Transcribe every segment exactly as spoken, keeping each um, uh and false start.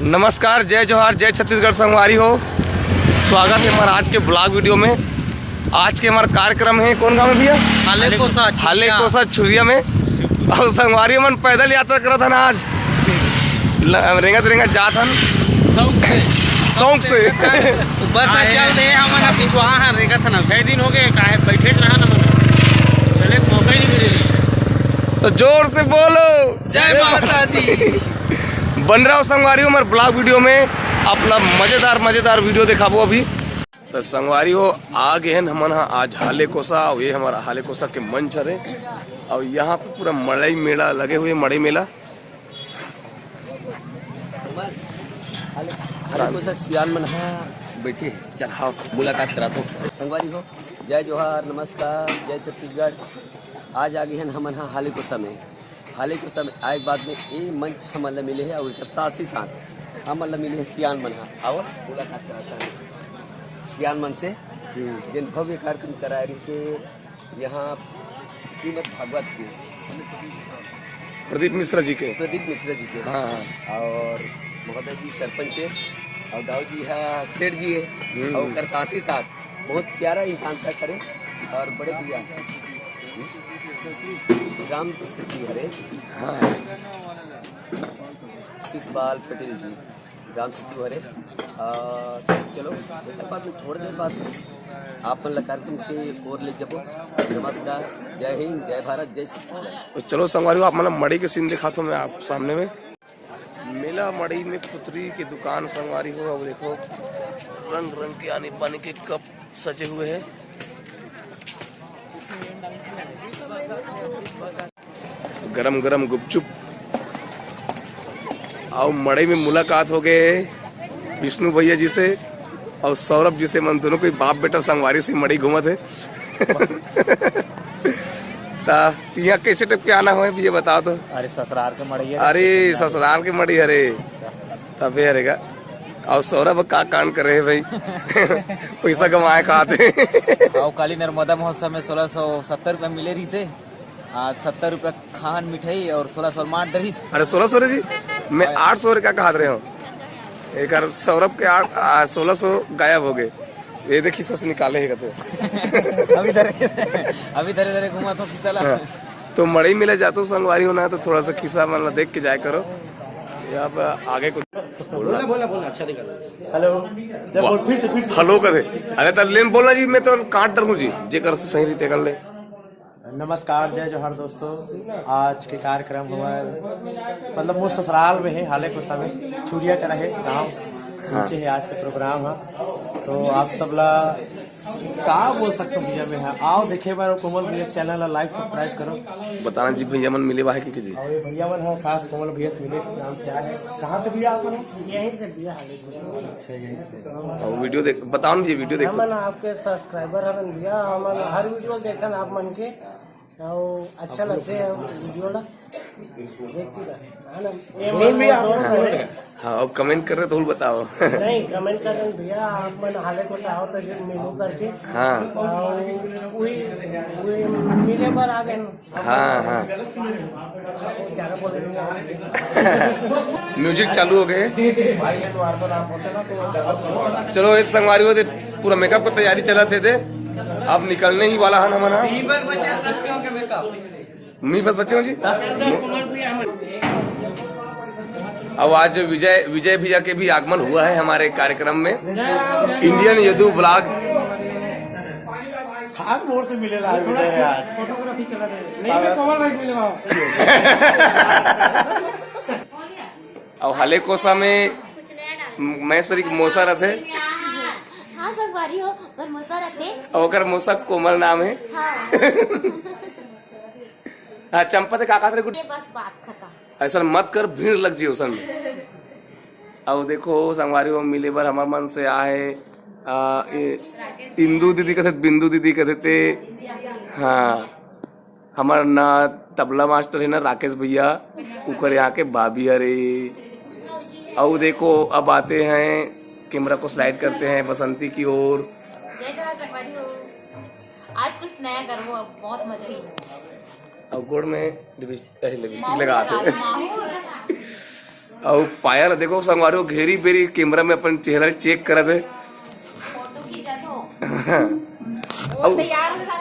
नमस्कार, जय जोहार, जय छत्तीसगढ़ संगवारी हो। स्वागत है हमारा आज के ब्लॉग वीडियो में। आज के हमारा कार्यक्रम है, कौन गाँव में भैया? हाले कोसा, हाले छुरिया। कोसा छुरिया में। और संगवारी मन पैदल यात्रा करत हन आज, ल-, रेंगत रेंगत जात हन। शौक से। शौक से। बस आए। चल दे, हमन ह पिछवा हन, रेंगत हन। छह दिन हो गए, काहे बैठे रहा ना मन। चले, मौका ही नहीं मिले। तो जोर से बोलो। जय माता दी। बन रहा हो संगवारी हो, हमारे ब्लॉग वीडियो में अपना मजेदार, मजेदार वीडियो दिखाबो अभी। तो संगवारी हो, आ गए हैं हमन हा आज हाले कोसा, और ये हमारा हाले कोसा के मंच हरे, और यहाँ पे पूरा मड़ई मेला लगे हुए, मड़ई मेला। हाले कोसा सियान मन हा बैठे, चल हाँ, मुलाकात करा दो। संगवारी हो, जय जोहार, नमस्कार, जय छत्तीसगढ़। आज आ गए हैं हमन हा हाले कोसा में। हाले कोसा में आए के बाद में ये मंच हमन ला मिले है और एकर साथ ही साथ हमन ला मिले है सियान मन हा। और मुलाकात कराता है सियान मन से, जिन भव्य कार्यक्रम कराए रहिसे यहाँ श्रीमद् भागवत के प्रदीप मिश्रा जी के। प्रदीप मिश्रा जी के। हाँ, हाँ। और महोदय जी सरपंच है और दाऊ जी है, सेठ जी है। हम्म। और ओकर साथ ही साथ बहुत प्यारा इंसान था करे और बड़े भैया राम सचिव हरे। हाँ। शिशपाल पटेल जी, राम सचिव हरे। आ, चलो, एकर बाद में थोड़ी देर बाद आप मन ला कार्यक्रम के ओर ले जबो। नमस्कार, जय हिंद, जय भारत, जय छत्तीसगढ़। तो चलो संगवारी हो, आप मन ला मड़ई के सीन दिखाता हूँ मैं आप सामने में। मेला मड़ई में पुतरी के दुकान संगवारी हो, अब देखो रंग रंग के आने पानी के कप सजे हुए हैं। गरम गरम गुपचुप। आओ, मड़ई में मुलाकात हो गए विष्णु भैया जी से और सौरभ जी से। मन दोनों कोई बाप बेटा संगवारी से मड़ई घूमत है। ता यहाँ कैसे टाइप के आना हो भैया, बता दो। अरे ससुराल के मड़ई है। अरे ससुराल के मड़ई, अरे तबे हरेगा। और सौरभ का कांड करे है भाई? पैसा कमाए खाते। और काली नर्मदा महोत्सव में सोलह सौ सत्तर रुपये मिले रहिसे, आज सत्तर रुपये खान मिठाई और सोलह सौ मार डरिस। अरे सोलह सौ रे जी, मैं आठ सौ का कहा रहे हूँ। एक बार सौरभ के आठ, आ, सोलह सौ गायब हो गए। ये देखी सस निकाले है कहते। अभी धरे, अभी धरे धरे घुमा तो खिसा ला। हाँ। तो मड़ई मिले जातो संगवारी हो ना, तो थोड़ा सा खिसा मन ला देख के जाए करो। ये अब आगे कुछ बोलना, बोलना, बोलना, अच्छा निकाला। हेलो। जब वाह। बोल, फिर से, फिर से। हेलो कथे। अरे तब लेन बोलना जी, मैं तो काट डरूँ जी, जेकर से सही रीते कर ले। नमस्कार, जय जोहार दोस्तों। आज के कार्यक्रम हमारे मतलब मोर ससुराल में है, हाले कोसा में, छुरिया करा है गाँव। हाँ। नीचे है आज का प्रोग्राम है, तो आप सब ला का बोल सकते हो भैया में है, आओ देखे बार कोमल भैया चैनल ला लाइक सब्सक्राइब करो। बताना जी भैया मन मिले वाहे के जी। और ये भैया मन है खास कोमल भैया से मिले नाम क्या है, कहाँ से भैया आप लोग? यहीं से भैया, हाले कोसा। अच्छा, यहीं से। और वीडियो देख, बताओ ना जी, वीडियो देखो। हमन आपके सब्सक्राइबर हरन भैया, हमन हर वीडियो देखन आप मन के, और अच्छा लगते हैं वीडियो ला। देखती रह, है ना? बोल भैया, आप बोल रहे हैं। हाँ, और कमेंट कर रहे तो बताओ। नहीं, कमेंट कर रहे हैं भैया, आप मन हाले कोसा आओ तो फिर मिलू करके। हाँ। और वही, वही मिले पर आ गए। हाँ, हाँ। म्यूजिक चालू हो गए। चलो, ये संगवारी हो, पूरा मेकअप की तैयारी चलत है दे। अब निकलने ही वाला है ना मना। मी बस बच्चे हो जी। अब आज विजय, विजय भैया के भी आगमन हुआ है हमारे कार्यक्रम में। Indian Yadu blog. खास मोड़ से मिले ला विजय आज। फोटोग्राफी चला रहे। नहीं, मैं कोमल भाई से मिले वहाँ। अब हाले कोसा में महेश्वरी के मोसा रथे। हाँ, संगवारी हो, पर मोसा रथे। और ओकर मोसा कोमल नाम है। हाँ। हाँ, चंपा ते का कहत रहे गुड? ये बस बात खत्म। ऐसा मत कर, भीड़ लग जी ओसन में। अब देखो संगवारी हो, मिले बर हमार मन से आए, आ, ए, इंदू दीदी कथे, बिंदू दीदी कथे ते, हाँ, हमार ना तबला मास्टर है ना राकेश भैया, उकर यहाँ के भाभी हरे। और देखो अब आते हैं, कैमरा को स्लाइड करते हैं बसंती की ओर। जय जोहार संगवारी हो। आज कुछ नया करबो, अब बहुत मजा आई। और गोड़ में लिपस्टिक, अरे, लिपस्टिक माहौल लगा लगा दो, दो। माहौल। अउ पायल देखो संगवारी हो, घेरी बेरी कैमरा में अपन चेहरा ल चेक करत हे। फोटो खींचत हो। अउ तैयार हो साथ।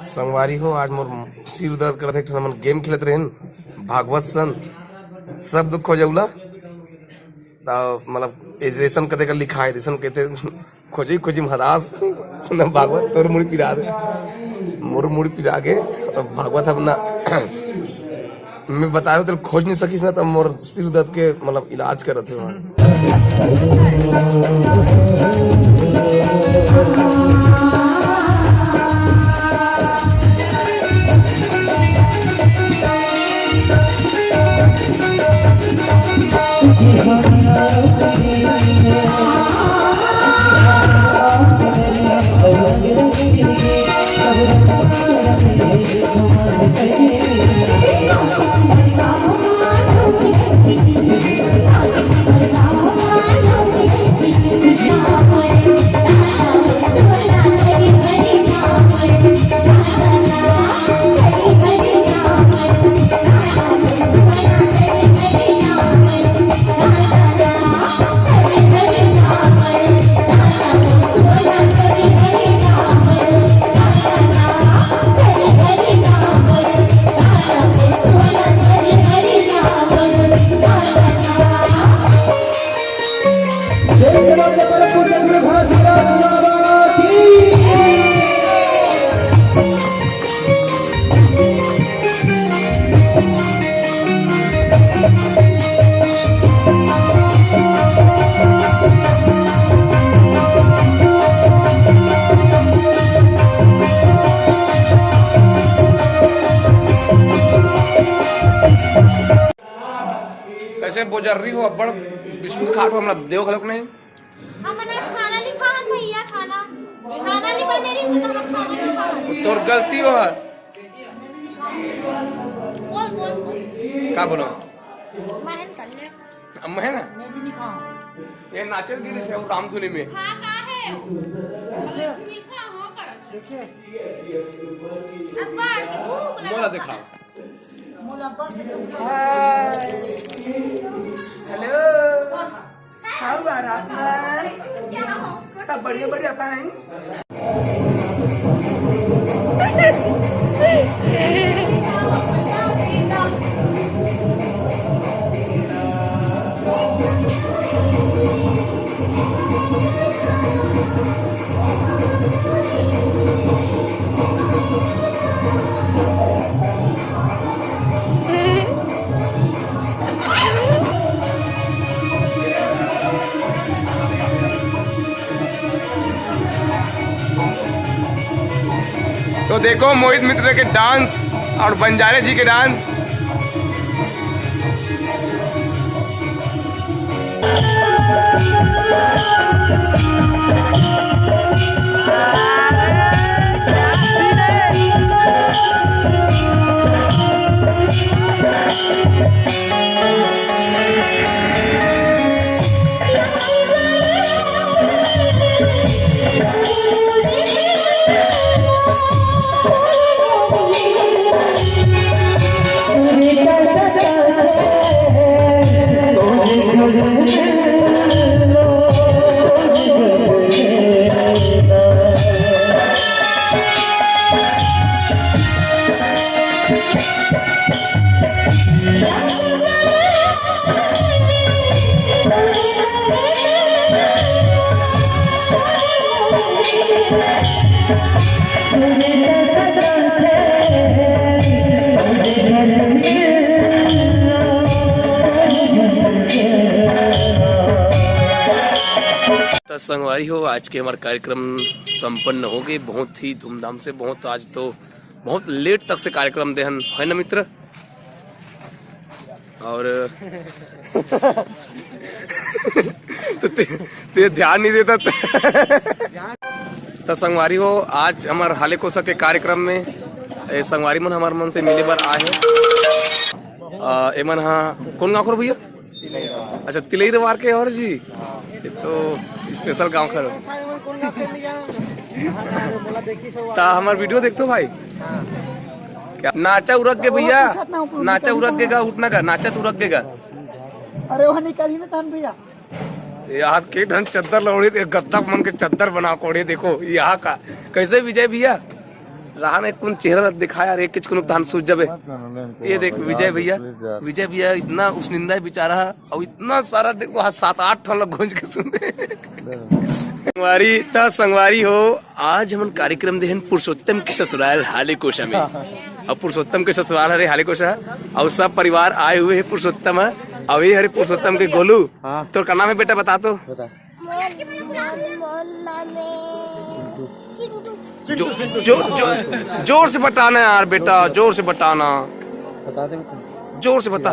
संगवारी हो, आज मोर सिर दर्द करत हे। एक ठन हमन गेम खेलत रहेन भागवत सन, सब दुख हो जाउला। त मतलब ए जैसन कते का लिखा है, जैसन कहते खोजी खोजी महाराज न भागवत तोर मुड़ी पिरा दे, मोर मुड़ी पिरा गे। अब भागवत अपना मैं बता रहे तेल खोज नहीं सकिस ना, तब मोर सिर दर्द के मतलब इलाज करत हे वहाँ। कैसे बोजर्री हो, अब्बड़ बिस्कुट खात हो, हमला देव घलोक नहीं। हमन आज खाना नहीं खान भैया, खाना, खाना नहीं बने रही, तो हम खाना नहीं खान। वो तोर गलती हो। बोल, बोल, बोल। का बोलो? महन कर ले। अब मैं ना? मैं भी नहीं खाऊं। ये नाचल गिरी से वो रामधुनी में। खा का है? देखिए। मीठा हो कर। देखिए। अब बाढ़ के भूख लगा। मोला दिखाओ। मोला बाढ़ के भूख लगा। हाय। हेलो। How are आप? सब बढ़िया, बढ़िया, आप नहीं? तो देखो मोहित मित्र के डांस और बंजारे जी के डांस। त संगवारी हो, आज के हमार कार्यक्रम संपन्न हो गए बहुत ही धूमधाम से। बहुत, आज तो बहुत लेट तक से कार्यक्रम देहन, है ना मित्र? और तो ते, ते ध्यान नहीं देता। त संगवारी हो, आज हमार हाले कोसा के कार्यक्रम में ए संगवारी मन हमार मन से मिले बर आए हैं। अ, एमन हा कौन गाँव कर भैया? अच्छा, तिलई रवार के और जी, ये तो स्पेशल गाँव खरो। ता हमार वीडियो देखतो भाई। क्या नाचा उरक के भैया? नाचा उरक के गा, उठना का नाचा तो उरक के गा। अरे वहाँ निकालिए ना तहन भैया। यार के ढंग चद्दर लौड़ी दे, गद्दा मन के चद्दर बना कोड़े। देखो यहाँ का कैसे विजय भैया रहा ने कुन चेहरा दिखाया रे, किच कुन तहन सूझ जबे। ये देख विजय भैया, विजय भैया इतना उसनिंदा है बेचारा, और इतना सारा देखो हाँ, सात आठ ठन लोग गूंज के सुने। संगवारी ता संगवारी हो, आज हमन कार्यक्रम देहन पुरुषोत्तम के ससुराल हाले कोसा में। अब पुरुषोत्तम के ससुराल हरे हाले कोसा, और सब परिवार आए हुए हैं पुरुषोत्तम है। अब ये हरे पुरुषोत्तम के गोलू। हाँ। तोर का नाम है बेटा, बता तो। बता। जो, जो, जो, जोर से बताना यार बेटा, जोर से बताना। बता दे बेटा। जोर से बता।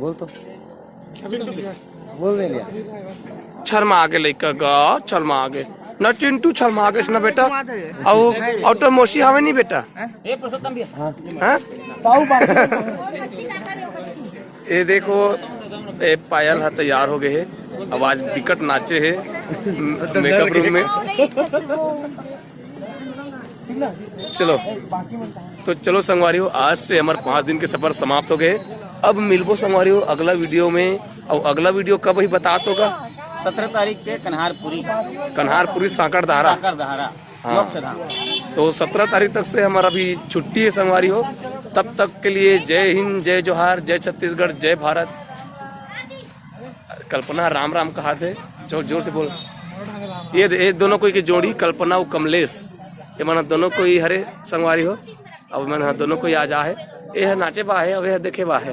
बोल तो। बोल दे लिया। छरमा आगे लइका गा, छरमा आगे। ना चिंटू छरमा आगे ना बेटा। और, और तो मौसी हवे नहीं बेटा। हैं? पाऊ बात। ये देखो, ए पायल ह तैयार हो गए है। अब आज बिकट नाचे है मेकअप रूम में। चलो, तो चलो संगवारी हो, आज से हमारे पाँच दिन के सफर समाप्त हो गए। अब मिलबो संगवारी हो अगला वीडियो में। और अगला वीडियो कब ही बता तो का? सत्रह तारीख के कन्हारपुरी। कन्हारपुरी सांकड़ धारा। सांकड़ धारा। हाँ। लोक सभा। तो सत्रह तारीख तक से हमारा अभी छुट्टी है संगवारी हो। तब तक के लिए जय हिंद, जय जोहार, जय छत्तीसगढ़, जय भारत। कल्पना राम राम कहा थे, जोर जोर से बोल। ये ये दोनों कोई की जोड़ी कल्पना और कमलेश, ये माना दोनों कोई हरे संगवारी हो। अब मैंने हाँ दोनों कोई आ जा है, ये है नाचे बा है, अब ये देखे बा है।